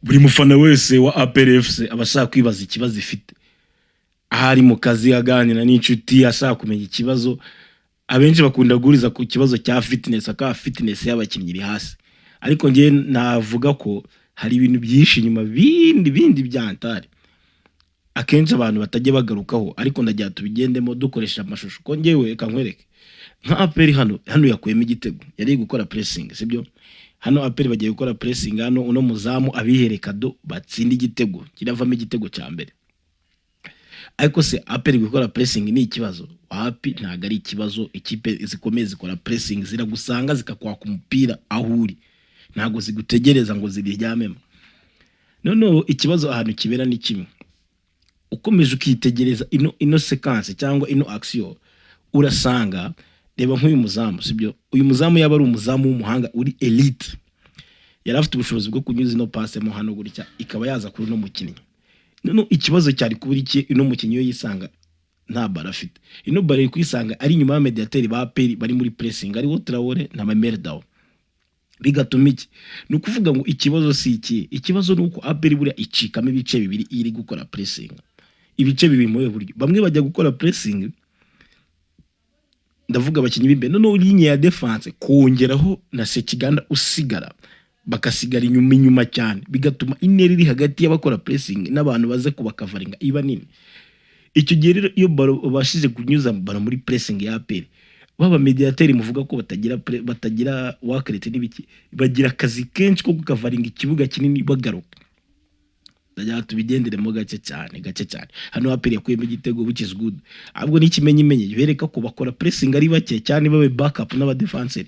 Buri mufana wese wa APR FC aba ashaka kwibaza ikibazo ifite, aho ari mu kazi, aganira n'inshuti, ashaka kumenya ikibazo. Abenshi bakunda guhuriza ku kibazo cya fitness, akaba fitness y'abakinnyi iri hasi, ariko njye navuga ko hari ibintu byinshi inyuma bindi bindi byantari akenshi abantu batajya bagarukaho, ariko ndagira tubigendemo dukoresha amashusho, ko njyewe reka nkwereke nka APR hano yakuyemo igitego, yari gukora pressing, sibyo? Hano APR bagiye gukora pressing hano, uno muzamu abihere kado, batsinda igitego, kiravamo igitego cya mbere. Ariko se APR gukora pressing ni ikibazo? Wapi, ntabwo ari ikibazo. Ikipe zikomeye zikora pressing, ziragusanga zikakwaka umupira aho uri, ntabwo zigutegereza ngo ziriryamemo. Noneho ikibazo ahantu kibera ni kimwe: ukomeje ukitegereza ino séquence cyangwa ino action, urasanga, reba nk'uyu muzamu, sibyo? Uyu muzamu yaba ari umuzamu w'umuhanga uri elite, yari afite ubushobozi bwo kunyuza ino passe mo hano gutya, ikaba yaza kuri uno mukinnyi. Noneho ikibazo cyari kuba iki? Ino mukinnyi iyo yisanga nta ballon afite, ino ballon iri kuyisanga ari inyuma y'abamediateri ba APR bari muri pressing, ariwo Traore na Memel Dao. Bigatuma iki? Ni ukuvuga ngo ikibazo si iki, ikibazo ni uko APR buriya icikamo ibice bibiri iyo iri gukora pressing. Ibice bibiri mu buhe buryo? Bamwe bajya gukora pressing, ndavuga abakinnyi b'imbere, noneho ligne ya défense kongeraho na Sekiganda usigara, bakasigara inyuma inyuma cyane, bigatuma intera iri hagati y'abakora pressing n'abantu baze kubakavaringa iba nini. Icyo gihe rero, iyo ballon ubashije kunyuza ballon muri pressing ya APR, baba mediateri muvuga ko batagira work rate n'ibiki, bagira akazi kenshi ko gukavaringa ikibuga kinini bagaruka. Ndagira tubigenderemo gake cyane, gake cyane. Hano APR yakuyemo igitego, which is good, ahubwo n'ikimenyimenyi bereka ko bakora pressing ari bake cyane, babe backup n'abadefanseri,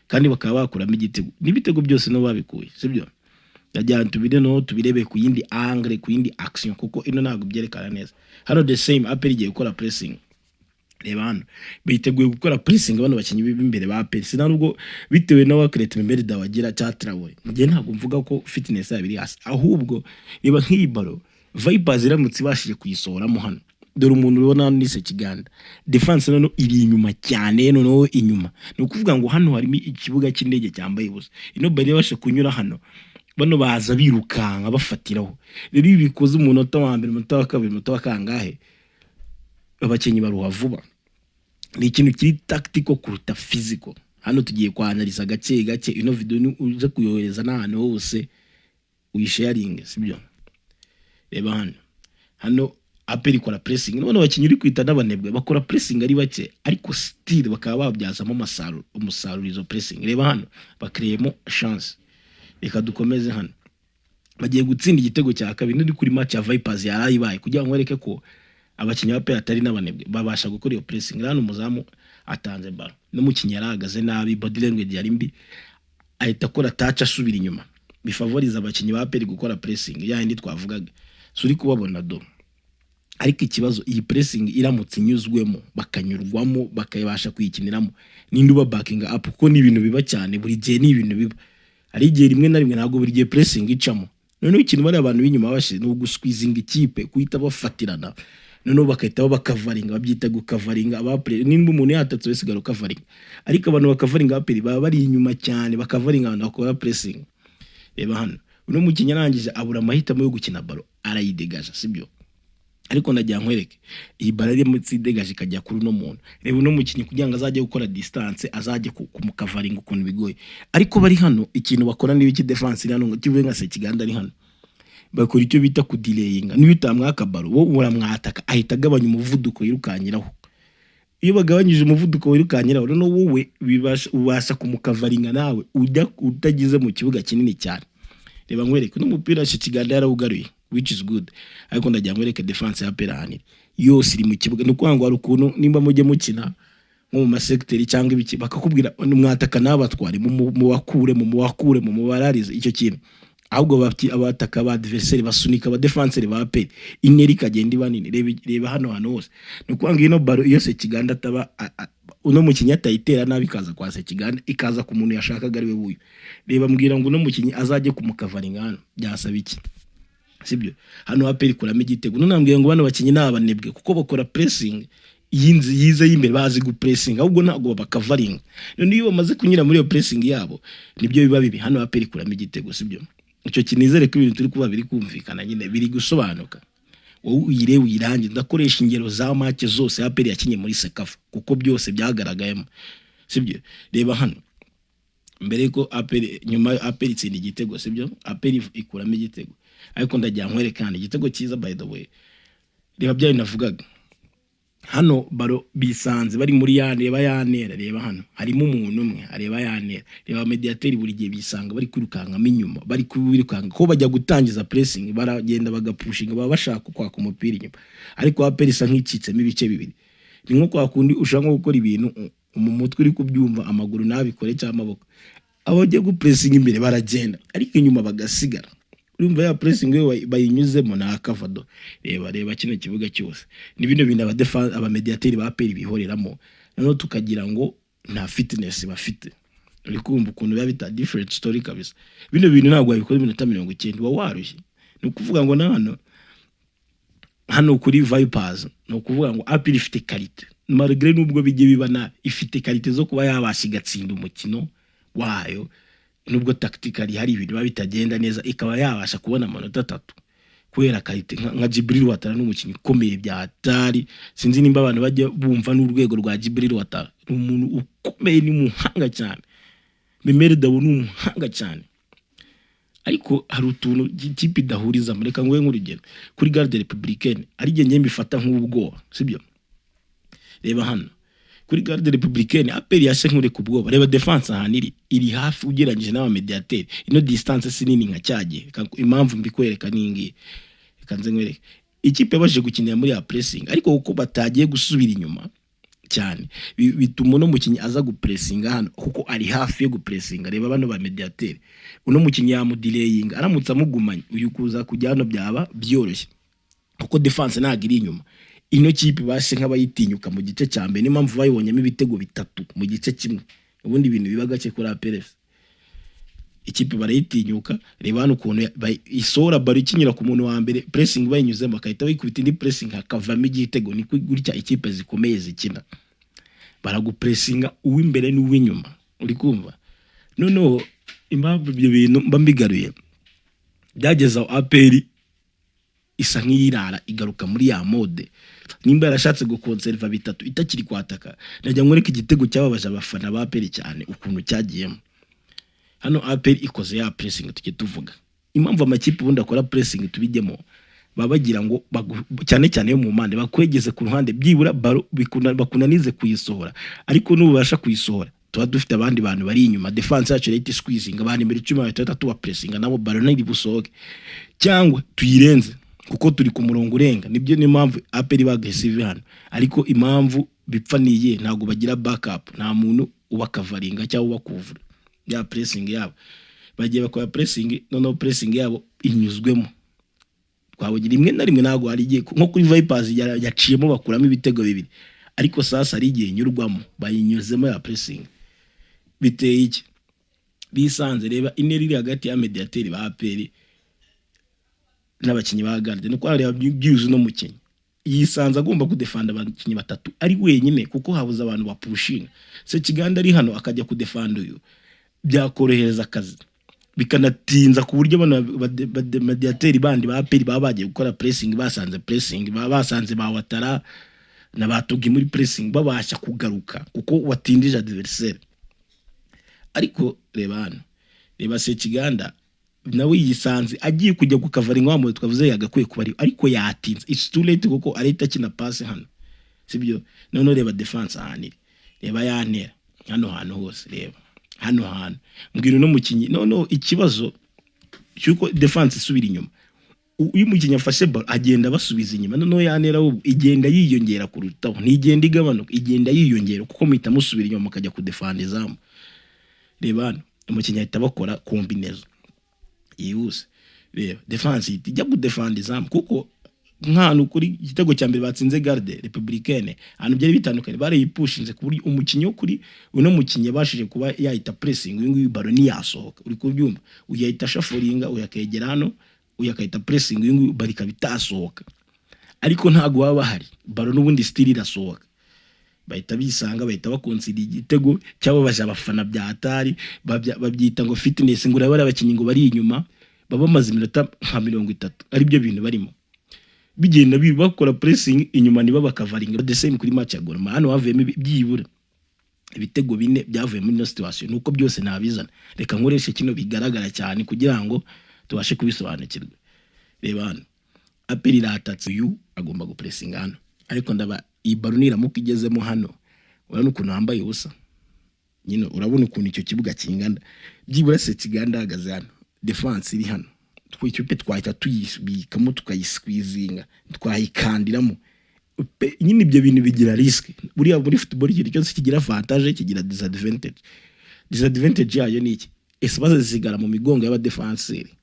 kandi bakaba bakuramo igitego, n'ibitego byose no babikuye, sibyo? Ndagira tubire no tubirebe ku yindi angle, ku yindi action, kuko ino ntabwo byerekana neza. Hano the same, APR igiye gukora pressing. Reba hano, biteguye gukora pressing, bano bakinnyi b'imbere ba APR. Sinanubwo bitewe na work rate Memel Dao agira cya Traore, njye ntabwo mvuga ko fitness yabo iri hasi. Ahubwo reba nk'iyi ballon, Vipers iramutse ibashije kuyisohoramo hano, dore umuntu ubona hano ni Sekiganda, defense noneho iri inyuma cyane, noneho inyuma ni ukuvuga ngo hano harimo ikibuga cy'indege cyambaye ubusa. Ino ballon ibasha kunyura hano, bano baza birukanka bafatiraho. Rero iyo bikoze umunota wa mbere, umunota wa kabiri, umunota wa kangahe, abakinnyi baruha vuba. Ni ikintu kiri tactical kuruta physical. Hano tugiye kwanaliza gake gake. Ino video ni uze kuyohereza n'ahantu hose, uyisharinge, sibyo? Reba hano APR ikora pressing, none abakinnyi uri kwita n'abanebwe bakora pressing ari bake, ariko still bakaba babyazamo umusaruro izo pressing. Reba hano, bakreyemo chance. Reka dukomeze. Hano bagiye gutsinda igitego cya kabiri, n'uri kuri match ya Vipers yarayibaye, kugira ngo wereke ko abakinnyi ba APR atari n'abanebwe, babasha gukora iyo pressing. Hano umuzamu atanze ballon, n'umukinnyi yarahagaze nabi, body language yari mbi, ahita akora touch asubira inyuma, bifavoriza abakinnyi ba APR gukora pressing ya yindi twavugaga. Si uri kubabona do? Ariko ikibazo, iyi pressing iramutse inyuzwemo, bakanyurwamo, bakabasha kuyikiniramo, ninde uba backing up? Kuko ni ibintu biba cyane, buri gihe ni ibintu biba, hari igihe rimwe na rimwe, ntabwo buri gihe pressing icamo. Noneho ikintu bariya abantu b'inyuma bashize ni ugusqueezinga ikipe, guhita bafatirana, noneho bagahita bakavaringa, babyita gukavaringa. Abapre nimba umuntu yatatse wese sigara ukavaringa, ariko abantu bakavaringa APR baba bari inyuma cyane, bakavaringa abantu bakora pressing. Reba hano, uno mukinnyi arangije abura amahitamo yo gukina ballon, arayidegaja, sibyo? Ariko ndagira nkwereke iyi ballon iri munsi idegaje ikajya kuri uno muntu. Reba uno mukinnyi, kugira ngo azajye gukora distance, azajye kumukavaringa ukuntu bigoye. Ariko bari hano, ikintu bakora niba iki defense iri hano, ngo kivuye nka Sekiganda ari hano, bakora icyo bita kudelayinga. Niba utamwaka ballon, wowe uramwataka, ahita agabanya umuvuduko yirukanyiraho. Iyo bagabanyije umuvuduko wirukanyiraho, noneho wowe ubasha kumukavaringa nawe ujya utagize mu kibuga kinini cyane. Reba nkwereke uno mupira, Sekiganda yarawugaruye, which is good, ariko ndagira nkwereke defense ya APR ahanini yose iri mu kibuga. Ni ukuvuga ngo hari ukuntu nimba mujye mukina nko mu masegiteri cyangwa ibiki, bakakubwira mwataka n'abatware, mubakure, mubakure, mubararize icyo kintu. Ahubwo abataka ba adversaire basunika abadefanseri ba APR, intera ikagenda iba nini. Reba, reba hano hantu hose. Ni ukuvuga ngo ino ballon, iyo Sekiganda ataba uno mukinnyi atayitera nabi, ikaza kwa Sekiganda, ikaza ku muntu yashakaga ari we wuyu. Reba, mbwira ngo uno mukinnyi azajye kumukavaringa hano byasaba iki, sibyo? Hano APR ikuramo igitego. None nambwiye ngo bano bakinnyi ni abanebwe, kuko bakora pressing yinzi yize y'imbere, bazi gupressinga, ahubwo ntabwo bakavaringa. None iyo bamaze kunyura muri iyo pressing yabo, nibyo biba bibi. Hano APR ikuramo igitego, sibyo? Icyo kinizere ko ibintu turi kuba biri kumvikana nyine, biri gusobanuka. Wowe uyirebe uyirange. Ndakoresha ingero za match zose APR yakinye muri CECAFA kuko byose byagaragayemo, sibyo? Reba hano, mbere yuko APR, nyuma APR itsinda igitego, sibyo? APR ikuramo igitego, ariko ndagira nkwereke hano igitego cyiza. By the way, reba bya navugaga hano. Baro bisanze bari muri ya, reba ya ntera. Reba hano, harimo umuntu umwe areba ya ntera. Reba médiateur, buri gihe bisanga bari kwirukankamo inyuma, bari kwirukanka ko bajya gutangiza pressing, baragenda bagapushinga, baba bashaka kwaka umupira inyuma. Ariko APR isa nk'icitsemo ibice bibiri. Ni nko kwa kundi ushaka nko gukora ibintu mu mutwe uri kubyumva, amaguru ntabikore cyangwa amaboko. Abagiye gupressinga imbere baragenda, ariko inyuma bagasigara. Urumva ya pressing yo bayinyuzemo ni akavado. Reba, reba kino kibuga cyose. Ni bino bintu abamediateri ba APR bihoreramo, noneho tukagira ngo nta fitness bafite. Uri kumva ukuntu biba bita different story kabisa. Bino bintu ntabwo wabikora iminota 90, uba warushye. Ni ukuvuga ngo na hano, hano kuri Vipers, ni ukuvuga ngo APR ifite qualité, malgré nubwo bijye biba nabi, ifite qualité zo kuba yabasha igatsinda umukino wayo, nubwo tactically hari ibintu biba bitagenda neza, ikaba yabasha kubona amanota 3 kubera qualité. Nka Djibril Ouattara ni umukinnyi ukomeye bya hatari. Sinzi nimba abantu bajya bumva n'urwego rwa Djibril Ouattara. Ni umuntu ukomeye, ni umuhanga cyane. Memel Dao ni umuhanga cyane, ariko hari utuntu ikipe idahurizamo. Reka nguhe nk'urugero kuri Garde Républicaine, ari igihe njye mbifata nk'ubwoba, sibyo? Reba hano kuri Garde Républicaine, APR yashe nkureka ubwoba. Reba défense ahantu iri hafi ugereranyije n'abamediateri. Ino distance si nini nka cya gihe. Impamvu mbikwereka ni iyi ngiyi, reka nze nkwereke. Ikipe yabashije gukinira muri ya pressing, ariko kuko batagiye gusubira inyuma cyane, bituma uno mukinnyi aza gupressinga hano kuko ari hafi yo gupressinga. Reba bano ba mediateri, uno mukinnyi yamudelayinga aramutse amugumanye. Uyu kuza kujya hano byaba byoroshye kuko défense ntabwo iri inyuma. Ino kipe bashe nk'abayitinyuka mu gice cya mbere, niyo mpamvu bayibonyemo ibitego bitatu mu gice kimwe. Ubundi ibintu biba gake kuri APR FC, ikipe barayitinyuka. Reba hano ukuntu isohora baro ikinyura ku muntu wa mbere, pressing bayinyuzemo, bakahita bayikubita indi pressing, hakavamo igitego. Ni gutya ikipe zikomeye zikina, baragupressinga uw'imbere n'uw'inyuma. Uri kumva? Noneho impamvu ibyo bintu mba mbigaruye, byageze aho APR isa nk'iyirara, igaruka muri ya mode nimba yarashatse gukonserva bitatu itakiri kwataka. Najya nkwereka igitego cyababaje abafana ba APR cyane, ukuntu cyagiyemo. Hano APR ikoze ya pressing tujye tuvuga. Impamvu amakipe ubundi akora pressing tubijyemo, baba bagira ngo cyane cyane yo mu mpande, bakwegeze ku ruhande byibura baro bakunanize kuyisohora. Ariko nubasha kuyisohora, tuba dufite abandi bantu bari inyuma. Défense yacu irahita squeezing abantu imbere 10, bahita tubapressinga nabo, baro ntiri busohoke cyangwa tuyirenze kuko turi ku murongo urenga. Nibyo, niyo mpamvu APR iba aggressive hano. Ariko impamvu bipfa ni iyihe? Ntabwo bagira backup, nta muntu ubakavaringa cyangwa ubakuvura ya pressing yabo. Bagiye bakora pressing, noneho pressing yabo inyuzwemo. Twabonye rimwe na rimwe, ntabwo hari igihe nko kuri Vipers yaciyemo bakuramo ibitego bibiri, ariko sasa hari igihe inyurwamo, bayinyuzemo ya pressing. Biteye iki? Bisanze, reba intera iri hagati ya mediateri ba APR n'abakinnyi ba Garde. Nuko areba byuzuye, uno mukinnyi yisanze agomba kudefanda abakinnyi batatu ari wenyine kuko habuze abantu bapushinga. Sekiganda ari hano akajya kudefanda uyu, byakorohereza akazi, bikanatinza ku buryo bano mediateri bandi ba APR baba bagiye gukora pressing, basanze pressing, baba basanze ba Ouattara na ba Togi muri pressing, babasha kugaruka kuko watindije adversaire. Ariko reba hano, reba Sekiganda nawe yisanze agiye kujya gukavaringa wa muntu twavuze yagakwiye kuba ari, ariko yatinze. It's too late kuko arahita akina passe hano, sibyo? Noneho reba défense ahantu iri, reba ya ntera hano hantu hose, reba hano hantu. Mbwira uno mukinnyi. Noneho ikibazo cy'uko défense isubira inyuma, iyo umukinnyi afashe ball agenda basubiza inyuma, noneho ya ntera ahubwo igenda yiyongera kurutaho, ntigenda igabanuka, igenda yiyongera kuko muhita musubira inyuma mukajya kudefanda izamu. Reba hano, umukinnyi ahita bakora combinaison yihuse. Reba défense ihita ijya kudefanda izamu, kuko nk'ahantu kuri igitego cya mbere batsinze Garde Républicaine, ahantu byari bitandukanye, barayipushinze ku buryo umukinnyi wo kuri uno mukinnyi yabashije kuba yahita pressing uyu nguyu, baro ntiyasohoka. Uri kubyumva? Uyu yahita ashafuringa, uyu akegera hano, uyu akahita pressing uyu nguyu, baro ikaba itasohoka. Ariko ntabwo baba bahari, baro n'ubundi still irasohoka. Bahita bisanga, bahita bakonsida igitego cyababaje abafana bya hatari. Babyita ngo fitness, ngo urabona abakinnyi ngo bari inyuma. Baba bamaze iminota nka 30 aribyo bintu barimo bigenda bakora pressing inyuma, niba bakavaringa. The same kuri match ya Gor Mahia, hano havuyemo byibura ibitego bine byavuye muri ino situation. Nuko byose nabizana, reka nkoreshe kino bigaragara cyane kugira ngo tubashe kubisobanukirwa. Reba hano, APR iratatse, uyu agomba gupressinga hano, ariko ndaba iyi ballon niramuka igezemo hano, urabona ukuntu wambaye ubusa nyine, urabona ukuntu icyo kibuga kingana. Byibura Sekiganda ahagaze hano, defense iri hano, ikipe twahita tuyibikamo, tukayisqueezinga, twayikandiramo. Nyine ibyo bintu bigira risk. Buriya muri football ikintu cyose kigira avantage kigira disadvantage. Disadvantage yayo ni iki? Espace zisigara mu migongo y'abadefanseri.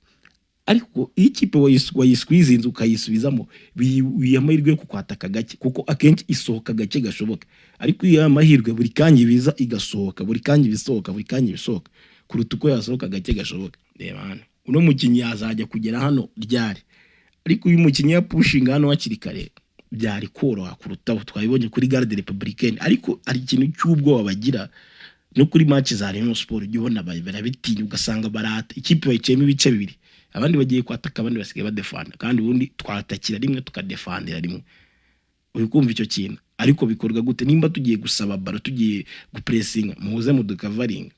Ariko iyo ikipe wayisqueezinze ukayisubizamo, biha amahirwe yo kukwataka gake, kuko akenshi isohoka gake gashoboka. Ariko iyo amahirwe buri kanya ibiza igasohoka, buri kanya ibisohoka, buri kanya ibisohoka, kuruta uko yasohoka gake gashoboka. Reba hano, uno mukinnyi yazajya kugera hano ryari? Ariko uyu mukinnyi yapushinga hano hakiri kare, byari koroha kurutaho. Twabibonye kuri Garde Républicaine. Ariko hari ikintu cy'ubwoba bagira no kuri match za Rayon Sport, ujya ubona barabitinya, ugasanga barata ikipe bayiciyemo ibice bibiri, abandi bagiye kwataka, abandi basigaye badefanda, kandi ubundi twatakira rimwe tukadefandira rimwe. Uri kumva icyo kintu? Ariko bikorwa gute? Nimba tugiye gusaba ballon, tugiye gupressinga, muze mudukavaringa.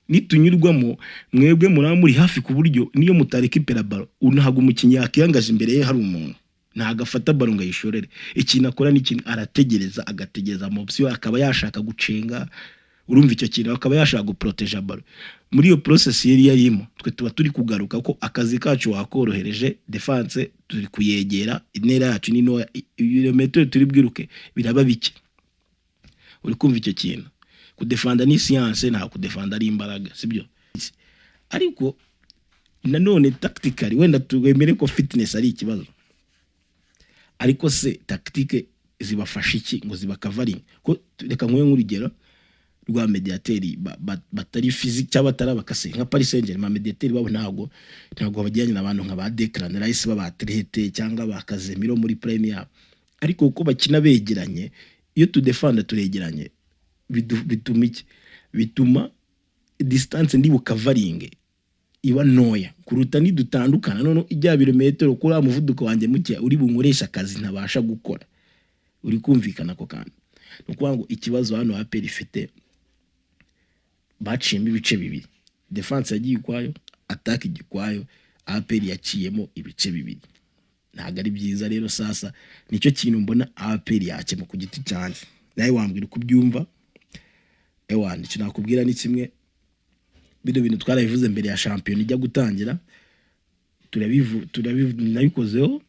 Nitunyurwamo, mwebwe muraba muri hafi, ku buryo niyo mutarekipera ballon, ntabwo umukinnyi yakiyangaje imbere ye hari umuntu, ntabwo afata ballon ngo ayishorere. Ikintu akora ni ikintu arategereza, agategereza ama option, akaba yashaka gucenga, urumva icyo kintu, akaba yashaka guproteja ballon. Muri iyo process yari yarimo, twe tuba turi kugaruka ko akazi kacu wakorohereje. Defense turi kuyegera, intera yacu ni ntoya, ibirometero turi bwiruke biraba bike. Uri kumva icyo kintu? Kudefanda ni science, nta kudefanda ari imbaraga, sibyo? Ariko nanone tactically, wenda twemere ko fitness ari ikibazo, ariko se tactique zibafasha iki ngo zibakavaringe? Ko reka nkuhe nk'urugero rwa mediateri batari physique cyangwa batari abakase, nka Paris Saint-Germain. Mediateri babo ntabwo bajyanye n'abantu nka ba Declan Rice baba athlete cyangwa ba Casemiro muri prime yabo, ariko uko bakina begeranye, iyo tudefanda turegeranye, bituma iki? Bituma distance ndi bukavaringe iba ntoya kuruta nidutandukana. None ijya birometero kuri wa muvuduko wanjye muke uri bunkoresha akazi ntabasha gukora. Uri kumvikana ako kantu? Ni ukuvuga ngo ikibazo hano APR ifite, baciyemo ibice bibiri. Defense yagiye ukwayo, attack ijya ukwayo. APR yaciyemo ibice bibiri, ntabwo ari byiza. Rero sasa nicyo kintu mbona APR yakema ku giti cyanjye. Nawe wambwira uko ubyumva. Ewana, icyo nakubwira ni kimwe: bino bintu twarabivuze mbere ya shampiyona ijya gutangira, nabikozeho,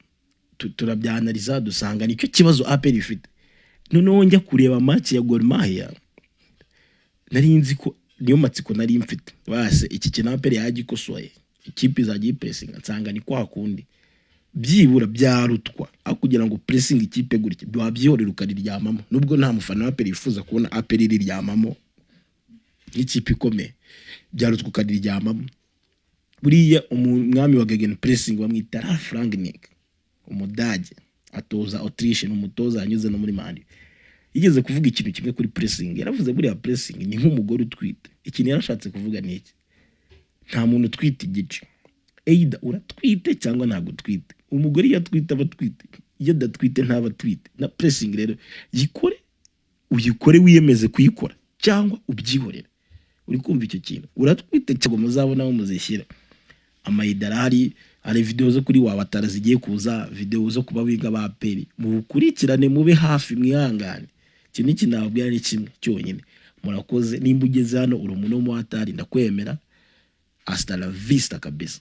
turabyanaliza, dusanga nicyo kibazo APR ifite. Noneho njya kureba match ya Gor Mahia, nari nzi ko niyo matsiko nari mfite base iki kintu APR yagikosoye, ikipe izajya ipressinga, nsanga ni kwa kundi. Byibura byarutwa aho kugira ngo pressing ikipe gutya, wabyihorera ukariryamamo, nubwo nta mufana wa APR yifuza kubona APR iriryamamo nk'ikipe ikomeye. Byarutwa ukariryamamo. Buriya umwami wa gegen pressing bamwita Ralf Rangnick, Umudage, atoza Autriche, ni umutoza yanyuze no muri Man U. Yigeze kuvuga ikintu kimwe kuri pressing. Yaravuze: "Buriya pressing ni nk'umugore utwite." Ikintu yarashatse kuvuga ni iki? Nta muntu utwite igice. Either uratwite cyangwa ntabwo utwite. Umugore iyo atwite aba atwite, iyo adatwite ntaba atwite. Na pressing rero, yikore, uyikore wiyemeze kuyikora cyangwa ubyihorere. Uri kumva icyo kintu? Uratwite cyangwa muzabona aho muzishyira amayida arahari. Hari video zo kuri Wabatara zigiye kuza, video zo kuba wiga ba APR, mubukurikirane, mube hafi, mwihangane. Iki ni ikintu nababwira, ni kimwe cyonyine. Murakoze. Nimba ugeze hano uri umuntu w'umuhatari, ndakwemera. Hasta la vista kabisa.